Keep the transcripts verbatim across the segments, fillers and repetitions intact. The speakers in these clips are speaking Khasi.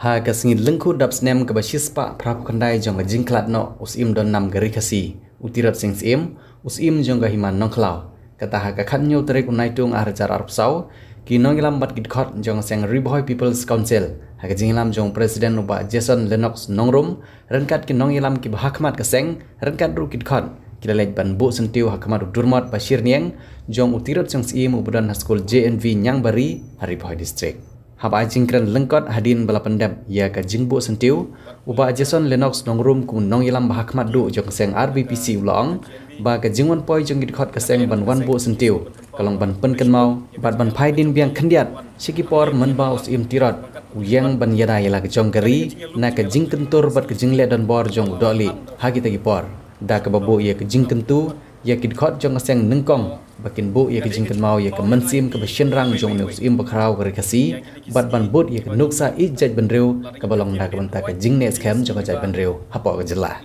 Ha ka sngi lyngkhuh dap snem kaba shispah phra phew khyndai jong ka jingkhlad noh u Syiem Don Nam ka Ri Khasi, u Tirot Sing Syiem, u Syiem jong ka Hima Nongkhlaw, kata ha ka khathynñiew tarik u Naitung ar hajar arphew saw, ki nongïalam bad ki dkhot jong ka seng Ri Bhoi People's Council, ha ka jingïalam jong u President u Bah Jason Lennox Nongrum, ryngkat ki nongïalam kiba hakhmat ka seng, ryngkat ruh ki dkhot, ki la leit ban buh syntiew hakhmat u durmot ba shyrniang jong u Tirot Sing Syiem uba don ha skul J N V Ñiangbari, ha Ri Bhoi District. Haba ai jingkren lyngkot hadien ba la pyndep ïa ka jingbuh syntiew, u Bah Jason Lennox Nongrum, kum u nongïalam ba hakhmat duh jong ka seng R B P C, u la ong ba ka jingwan poi jong ki dkhot ka seng ban wan buh syntiew ka long ban pynkynmaw bad ban phai dien biang khyndiat sha ki por mynba u Syiem Tirot u ïeng ban ïada ïa la ka jong ka ri na ka jingkyntur bad ka jingleh donbor jong u dohlieh ha kita ki por. Da kaba buh ïa ka jingkyntu ïa ki dkhot jong ka seng nyngkong ba kin buh ïa ka jingkynmaw ïa ka mynsiem kaba shynrang jong une u Syiem bakhraw ka Ri Khasi, bad ban bud ïa ka nuksa ïeit jaitbynriew kaba long na ka bynta ka jingneh skhem jong ka jaitbynriew hapoh ka jylla.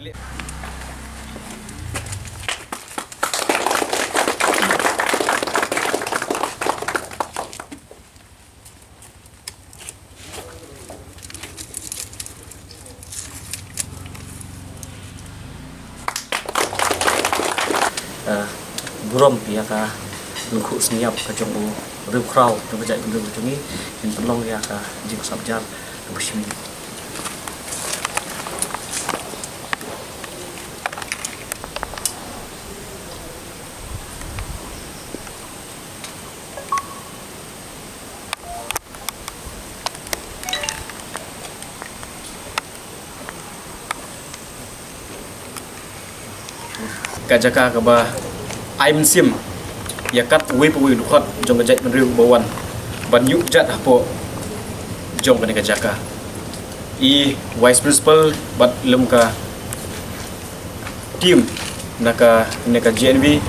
Ah, burom ïa ka lyngkhuh sngi ïap ka jong u riewkhraw jong ka jaitbynriew ka jong ngi, ngin pynlong ïa ka jingkhuslai jar kaba shim. Ka jaka kaba ai mynsiem ïa kat uwei pa uwei u dkhot jong ka jaitbynriew ba wan ban ïuh jat hapoh jong kane ka jaka. I Vice Principal bad lem ka team na ka, na ka J N V,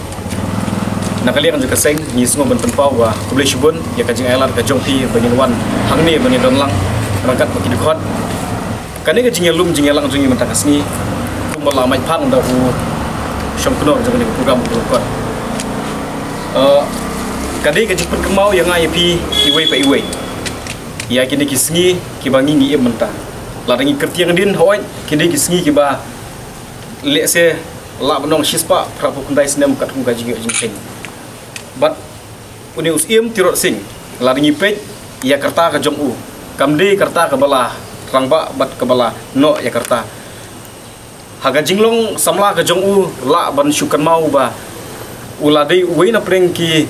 na ka liang jong ka seng, ngi sngew ban pynpaw ba khublei shibun ïa ka jingailad ka jong phi ba ngin wan hangne ban ïadon lang ryngkat bad ki dkhot. Kane ka jingïalum jingïalang jong ngi mynta ka sngi, kumba la mait phang da u shongknor jong kane ka program u Dkhot. Eh, ka dei ka jingpynkynmaw ïa nga ïa phi iwei pa iwei ïa kine ki sngi kiba ngi ngi im mynta. Lada ngi kyrtiang dien hooid, ki dei ki sngi kiba lehse lah ban ong shispah phra phew khyndai snem katkum ka jingïoh jingkheiñ. Bad une u Syiem Tirot Sing, lada ngi peit ïa ka rta ka jong u, kam dei ka rta kaba la rangbah bad kaba la noh ïa ka rta. Ha ka jinglong samla ka jong u, lah ban shu kynmaw ba u la dei uwei na pdeng ki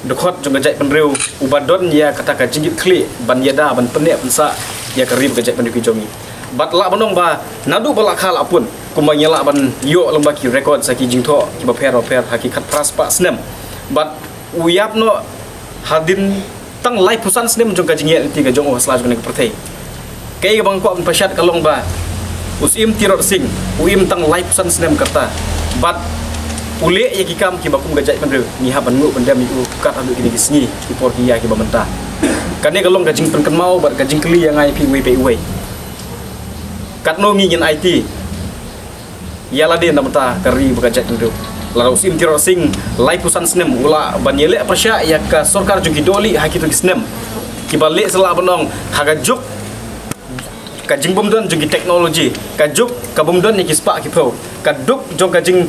dkhot jong ka jaitbynriew uba don ïa kata ka jingkitkhlieh ban ïada, ban pynneh pynsah ïa ka ri bad ka jaitbynriew ka jong ngi. Bad lah ban ong ba naduh ba la kha la pun, kumba ngi lah ban ïoh lyngba ki record sa ki jingthoh kiba pher ba pher ha ki khatphra spah snem. Bad u ïap noh hadien tang laiphew san snem jong ka jingïaid lynti ka jong u ha sla jong kane ka pyrthei. Kaei kaba nga kwah ban pynshai ka long ba u Syiem Tirot Sing u im tang laiphew san snem ka rta bad u leh ïa ki kam kiba kum ka jaitbynriew ngi hap ban nguh ban dem ïa u kat haduh kine ki sngi ki por ki ïa kiba mynta. Kane ka long ka jingpynkynmaw bad ka jingkylli ïa nga ïa phi iwei pa iwei. Katno ngi ngin aiti ïa lade na bynta ka ri bad ka jaitbynriew. Lada u Syiem Tirot Sing laiphew san snem u lah ban ïaleh pyrshah ïa ka sorkar jong ki dohlieh ha kito ki snem kiba leh, sa lah ban ong ha ka juk ka jingbymdon jong ki technology, ka juk ka bymdon ïa ki spah ki phew, ka duk jong ka jing,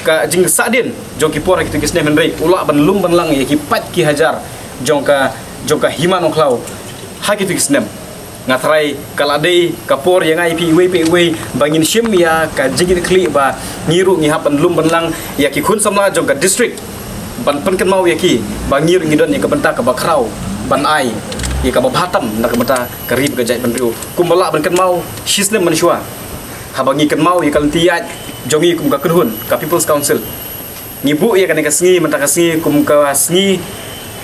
ka jingsahdien jong ki por ha kito ki snem, hynrei u lah ban lum ban lang ïa ki paid ki hajar jong ka, jong ka Hima Nongkhlaw ha kito ki snem. Nga tharai ka la dei ka por ïa nga ïa phi iwei pa iwei ba ngin shim ïa ka jingkitkhlieh ba ngi ruh ngi hap ban lum ban lang ïa ki khun samla jong ka district ban pynkynmaw ïa ki ba ngi ruh ngi don ïa ka bynta kaba khraw ban ai ïa kaba bha tam na ka bynta ka ri bad ka jaitbynriew. Kumba lah ban kynmaw shi snem mynshuwa, haba ngi kynmaw ïa ka lynti ïaid jong ngi kum ka kynhun ka People's Council, ngi buh ïa kane ka sngi mynta ka sngi kum ka sngi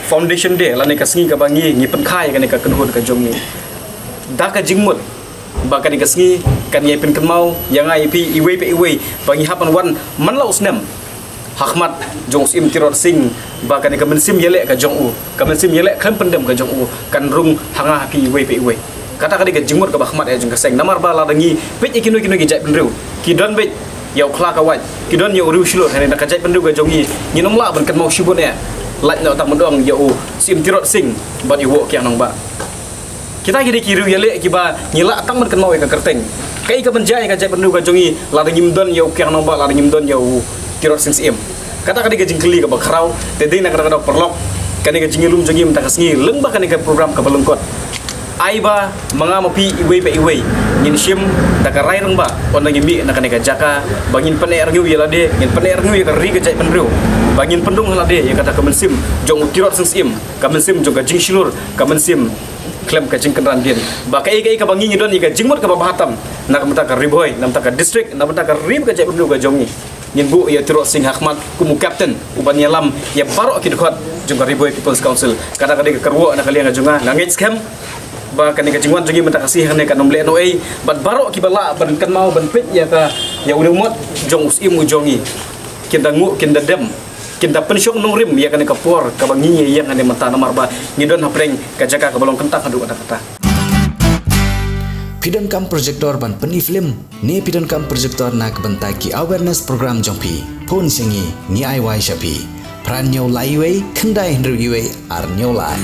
Foundation Day lane ka sngi kaba ngi, ngi pynkha ïa kane ka kynhun ka jong ngi. Da ka jingmut ba kane ka sngi kan ïai pynkynmaw ïa nga ïa phi iwei pa iwei ba ngi hap ban wan man la u snem ha khmat jong u Syiem Tirot Sing, ba kane ka mynsiem ïaleh ka jong u, ka mynsiem ïaleh khlem pyndem ka jong u kan rung ha nga ha phi iwei pa iwei. Kata ka dei ka jingmut kaba khmat ïa jong ka seng. Namar ba lada ngi peit ïa kino kino ki jaitbynriew, ki don beit ïa u khla ka wait, ki don ïa u riewshlur, hynrei na ka jaitbynriew ka jong ngi ngin ym lah ban kynmaw shibun eh. Lait noh tang ban ong ïa u Syiem Tirot Sing bad ïa u Woh Kiang Nangbah. Kita ki dei ki riew ïaleh kiba ngi lah tang ban kynmaw ïa ka kyrteng. Kaei ka ban jia ïa ka jaitbynriew ka jong ngi lada ngim don ïa u Kiang Nangbah, lada ngim don ïa u Tirot Sing Syiem? Kata ka dei ka jingkylli kaba khraw. Te dei na kata ka daw paralok, kane ka jingïalum jong ngi mynta ka sngi lyngba kane ka program kaba lyngkot, ai ba ma nga ma phi iwei pa iwei ngin shim da ka rai rangbah, ynda ngi mih na kane ka jaka, ba ngin pyneh rngiew ïa lade, ngin pyneh rngiew ïa ka ri ka jaitbynriew, ba ngin pyndung ha lade ïa kata ka mynsiem jong u Tirot Sing Syiem, ka mynsiem jong ka jingshlur, ka mynsiem khlem ka jingkynran dien. Ba kaei kaei kaba ngi ngi don ïa ka jingmut kaba bha tam na ka bynta ka Ri Bhoi, na ka bynta ka district, na ka bynta ka ri ka jaitbynriew ka jong ngi, ngin buh ïa u Tirot Sing ha khmat kum u captain uban ïalam ïa baroh ki dkhot jong ka Ri Bhoi People's Council. Kata ka dei ka kyrwoh na ka liang ka jong nga. Nga ngeit skhem ba kane ka jingwan jong ngi mynta ka sngi hangne kan ym leh noh ei, bad baroh kiba lah ban kynmaw ban peit ïa ka, ïa u riewmot jong u Syiem u jong ngi, kin da nguh, kin da dem, kin da pynshong nongrim ïa kane ka por kaba ngi ngi ïeng hangne mynta, namar ba ngi don hapdeng ka jaka kaba long kyntang haduh katta katta. Phi donkam projector ban pyni film, ne phi donkam projector na ka bynta ki awareness program jong phi? Phone sha ngi, ngi ai wai sha phi. Phra hynñiew lai wei, khyndai hynriew wei, ar hynñiew lai.